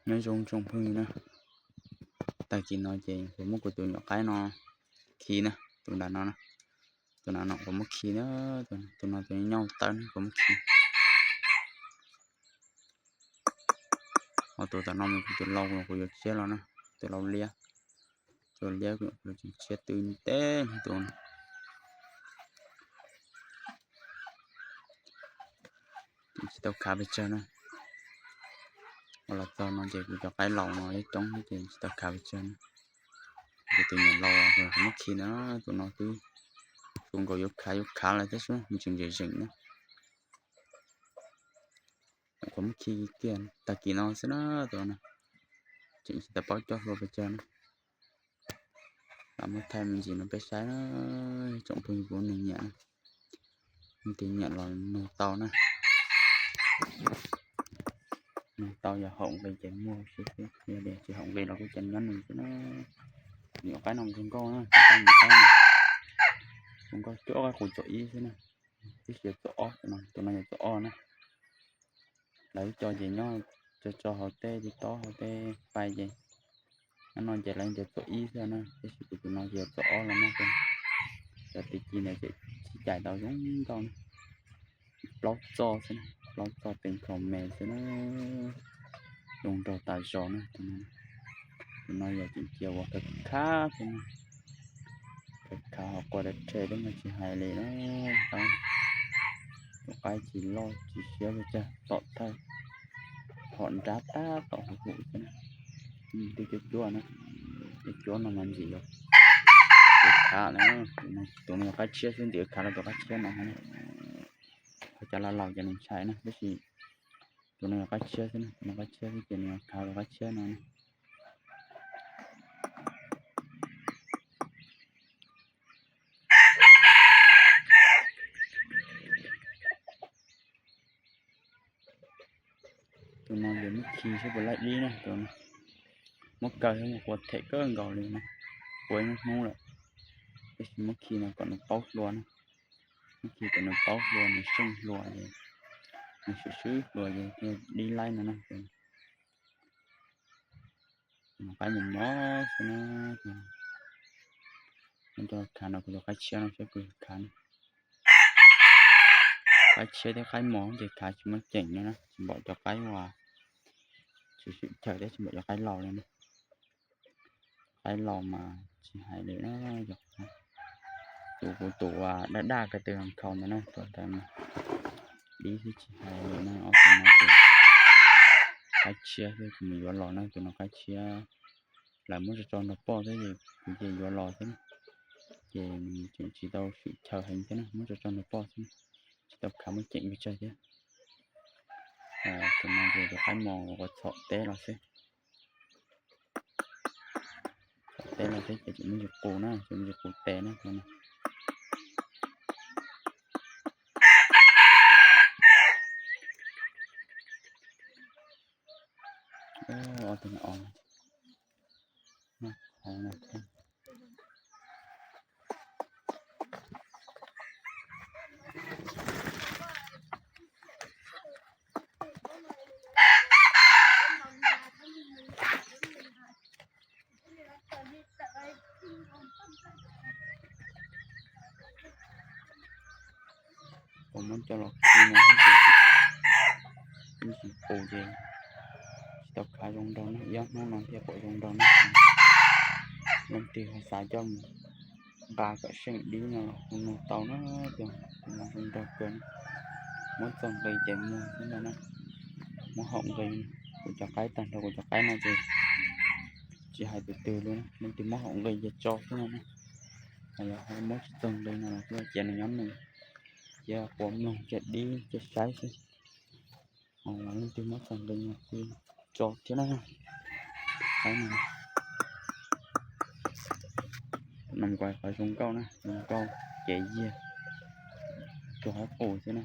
Nyob zoo tsoom phooj ywg na, tag kis no ces kuv muab kuv tus nyuam qaib no khi na, tus nram no na, tus nram no kuv muab khi na, tus no tus nyob tawv na kuv muab khi. Ho tus tom no mas kuv tus lau kuv yuav tshiab los na, tus lau liab, tus liab kuv tseem tshiab twb teb tus no. Tsis tau khav pes tsawg na. Ua los txog no ces kuv cov qaib laus no ib coob ces tsis tau khav pes tsawg na. Ces tus nyuam laus kuv muab khi na, tus no twb zoo nkaus yuav khav yuav khav lawm thiab xwb, nws tseem zeem zeem na. Kuv muab khi kiag tag kis no xwb na, tus no tseem tsis tau paub coj hlua pes tsawg na. Lam muab thaij me ntsis no peb saib na, tsoom phooj ywg puav leej nyiam na. Leej twg nyiam los nug tau na. Nug tau yog haum nqi ces muag xwb xwb, yog li tsis haum nqi los kuj cia nyob nws xwb na. Nyuam qaib no zoo nkauj na, zoo nkauj cuaj qaib qus txom ib xwb na. Tib si txom ob, tus no yog txom ob na. Lawv ib co ces nyob tso tso hauv tej tib tob hauv tej fais ces, nyob no ces lawv tias txom ib xwb na, tab sis kuv tus no ces txom ob los no. Cov tib ci ntawd ces tsis cais tau zoo nkauj na. Plaub txoj xwb na, plaub txoj tes nkhaus me xwb na. Zoo nraug tas zog na. Tus no yog tseem cia ua khav khav xwb na. Khav khav ho qua dab rhe thiab mas tsis hais li na. Tus qaib tsis loj tsis siab pes tsawg, tom thawj, phom nrab tab tom huv huv xwb na. Twb cuab cuab na, cuab cuab no mas ntxim yuav khav na. Tus no yog qaib tshiab xwb, ntxim yuav khav rau tus qaib tshiab no na. Qhov cov laus laus ces nws ntshai na, tab sis tus no yog qaib tshiab xwb na, tus no qaib tshiab xwb ces nws yuav khav tus qaib tshiab no na. Tus no ces muab khi saib puas laib dib na, tus no muab kaw thiab mus qua them kawg nkaus li na, qua ib hnub lawm. Tab sis muab khi no kom nws paub hlua na, muab khi kom nws paub hlua, nws seej hlua ces, nws swm swb hlua ces thiaj dib laib no na. Qaib mos mos xwb na. Muab coj khav no kuv cov qaib tshiab no saib kuv khav na. Qaib tshiab thiab qaib mos ces khav tsis muaj ceem li na, tsis npaum cov qaib uas tsis swm chaw thiab tsis npaum cov qaib laus li na. Qaib laus mas tsis hais li na. Tus kuv tus daj daj ko tw nkhaus ntawd na, tus ntawd mas dib xwb tsis hais li na. Ob tus no ces qaib tshiab xwb, kuv mus yuav los na, tus no qaib tshiab. Lawv muab tso tso nrog poj thiab ces kuv ces yuav los xwb na, ces nws tseem tsis tau swm chaw heev thiab na, muab tso tso nrog poj xwb na, tsis tau khav muaj ceem pes tsawg thiab. Tus no ces tus qaib mos uas txhom teb los xwb. Txhom teb los xwb ces tseem muaj ntsis qus na, tseem muaj ntsis qus tes na tus no. Ob tug no os. Kuv muab coj los khi no xwb ces ib tsis pum ces tsis tau khav zoo nraug na, ib ob hnub no thiaj pom zoo nraug na. Leej twg ho xav coj mus nqa kom seej dib no los hu nug tau na, tus no zoo nraug kawg na. Muab txog nqi ces muag xwb no na. Muab haum nqi, kuv cov qaib tag nrho kuv cov qaib no ces tsis hais tus twg li na, leej twg muab haum nqi ces tso xwb no na. Yog ho muab tsis txog nqi no los kuj cia nws nyob nws, cia quav mloog cia dib cia saib xwb. Leej twg muab txog nqi no kuj tso thiab na. Nom nkaus qhov zoo nkauj na, zoo nkauj ces yiag, tsuas hauv qus xwb na.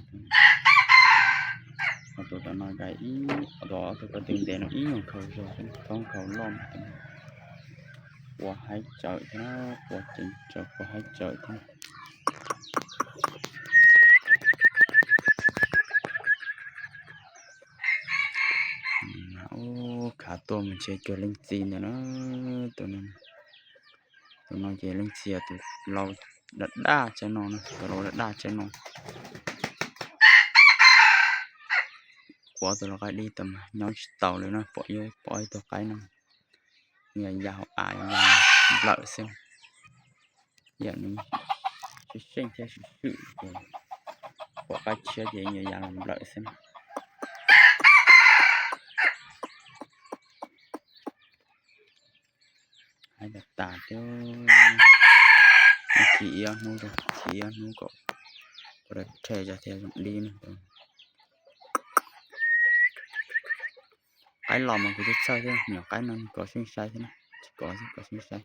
Ho tus tom no nkaus ib, tus ob tug ko tw ntev no ib nyuag nkhaus zog xwb, txhob nkhaus loj. Quav haib tsawm thiab, quav ceev tsawm, quav haib tsawm thiab. Ub, Av tuaj mus ntshe cuag leej txiv ntawd na. Tus no, tus no ces leej txiv tus laus daj daj tsaib no na, tus laus daj daj tsaib no. Kuv tus lau qaib dib tau mas nyob tsis taus li na, pom ib, pom ib tug qaib no yog ya hauv av, ya nplawm xwb. Yam nws seej seej thiab swm swm ces pom qaib tshiab ces yog ya los nplawm xwb na. Haib tas tas thiab, khi ib ob hnub, khi ib ob hnub kom kuv rhe rhe thiaj zoo dib na. Qaib los mas kuv twb txhawj thiab, nyuam qaib no kov seej sai thiab na, tsis kov xwb, kov seej sai.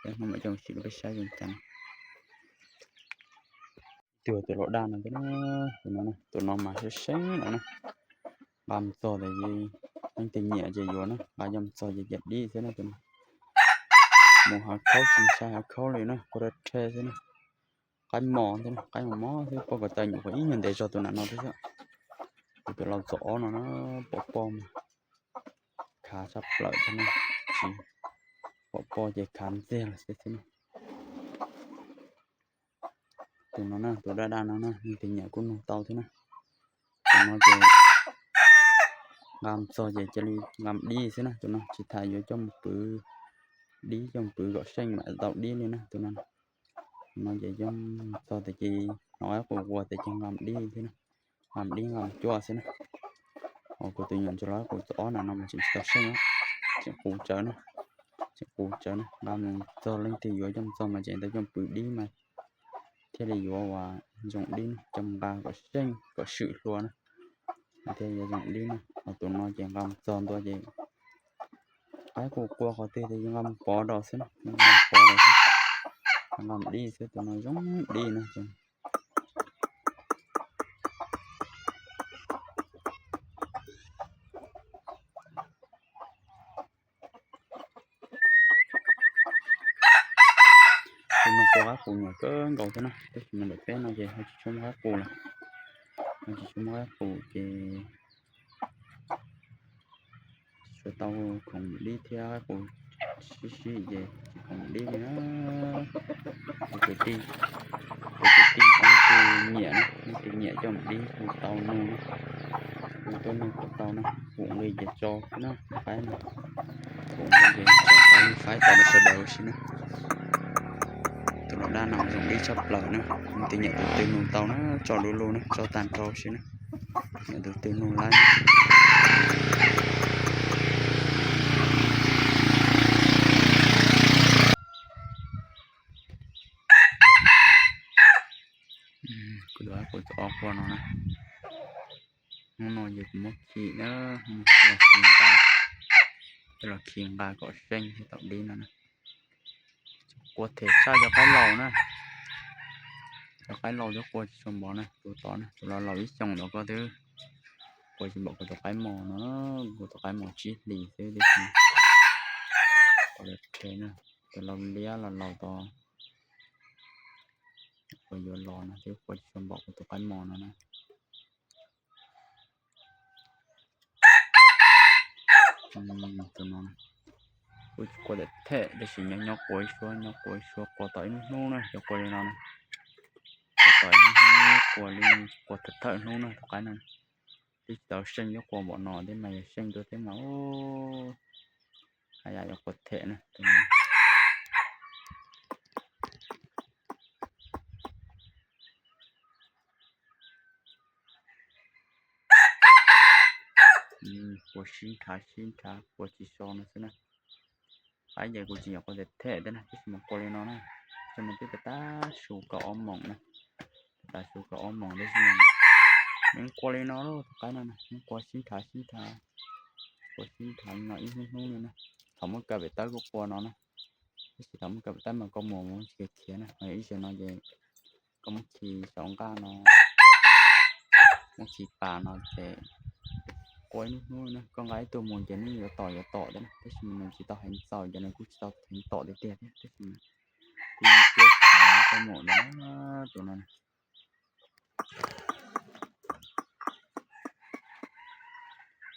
Ib hnub mam coj sim rau peb saib zoo cas. Tus, tus lau daj no thiab na, tus no, tus no mas seej seej no na. Nqa mus txog tas leej twg nyiam ces yuav na, nqa coj mus txog ces cia dib xwb na tus no. Mus hav khaub tsis ntshai hav khaub li na, kuv rhe rhe xwb na. Qaib mos thiab na, qaib mos mos xwb, poj kom tawv nyuam qhuav ib nyuag ntev zog tus nram no thiab xwb. Tus, tus laus txom ob no na, pom poj mas khav tshaj plaws thiab na, tsis pom poj ces khav ntxiag lawm xwb thiab na. Tus no na, tus daj daj no na, leej twg nyiam kuj nug tau thiab na. Tus no ces nqa mus txog ces cia li nqa mus dib xwb na, tus no tsis tas yuav coj mus pwv dib, coj mus pwv kom seej mam tau dib li na tus no. Tus no ces coj mus txog tas ces hnov qaib qus quas tas ces nqa mus dib thiab na, nqa mus dib nqa mus cuab xwb na. Ho kuv tus nyuam ntsuag lau qaib qus txom ob nram no mas tseem tsis tau seej, tseem qus tsawv na, tseem qus tsawv na, nqa mus txog leej twg yuav coj mus txog mas tseem tau coj mus pwv dib mas thiaj li yuav ua zoo dib na, coj mus nqa kom seej kom swm hlua na, thiaj yuav zoo dib na. Ho tus no ces nqa mus txog ntua ces qaib qus quas qhov twg ces nqa mus pov rau xwb na, nqa mus pov rau xwb, nqa mus dib xwb, tus no zoo dib na. Tus no qua qaib qus nyuam kawg nkaus thiab na, tab sis mas ntawm peb no ces ho tsis tshua muaj qaib qus lawm, ho tsis tshua muaj qaib qus ces tsis tshua tau khoom dib thiab, qaib qus sib sib ces tsis khoom dib li na. Kuv kwv tij, kuv kwv tij leej twg nyiam na, leej twg nyiam coj mus dib hu tau nug na, hu tuaj nug kuj tau na, hu nqi ces tso xwb na, qaib no, hu nqi ces tso qaib, faib tau rau sawv daws ua si na. Tus lau daj no zoo dib tshaj plaws na, leej twg nyiam tus twg nug tau na, tso du lug na, tso tag nrho si na, nyiam tus twg nug laib. Kuv tus qaib qus txom ob qua no na, hnub no ces kuv muab khi na, hnub no kuv los khi nqa, kuv los khi nqa kom seej thiaj tau dib no na. Qua them tshaj cov qaib laus na, cov qaib laus twb qua tsis tshua npaum na, tus tod na, tus laus laus ib xyoos ntawd koj twb qua tsis npaum kuv tus qaib mos no, kuv tus qaib mos tsib hlis xwb tib si. Tus laus liab los laus tod, kuv yuav los no twb qua tsis tshua npaum kuv tus qaib mos no na. Tus no kuj qua them them tab sis nyob nyob qua ib suab, nyob qua ib suab, qua tau ib lub hnub na, yog qua li no na, qua tau ib lub hnub, qua li, qua thawm thawm hnub na tus qaib no. Twb tsis tau seej, yuav qua npaum no thiab mas yog seej dua thiab mas haj yam yuav qua them na. Qua sib nrhav sib nrhav, qua tsis so no xwb na. Qaib ces kuv tsis nyiam qua them them thiab na, tab sis mas qua li no na, tab sis mas twb tas tas su kaum ob moos na, tas tas su kaum ob moos tab sis mas nws qua li no lauj, tus qaib no na, nws qua sib nrhav sib nrhav, qua sib nrhav li no ib hnub hnub li na. Thaum muab kaw pem tawb kuj qua no na, tab sis thaum muab kaw pem tawb mas koj mus mus tsis khiav khiav na, ho yog ib zaug no ces koj muab khi saum nqaj no, muab khi pas no ces qua ib hnub hnub na, koj nqa ib tug mus ces nws yuav tom yuav tom thiab na, tab sis mas nws tsis tau heev txaus ces nws kuj tsis tau heev tom tiag tiag thiab, tab sis mas kuj cuab khav koj mus ntawd na, tus no na.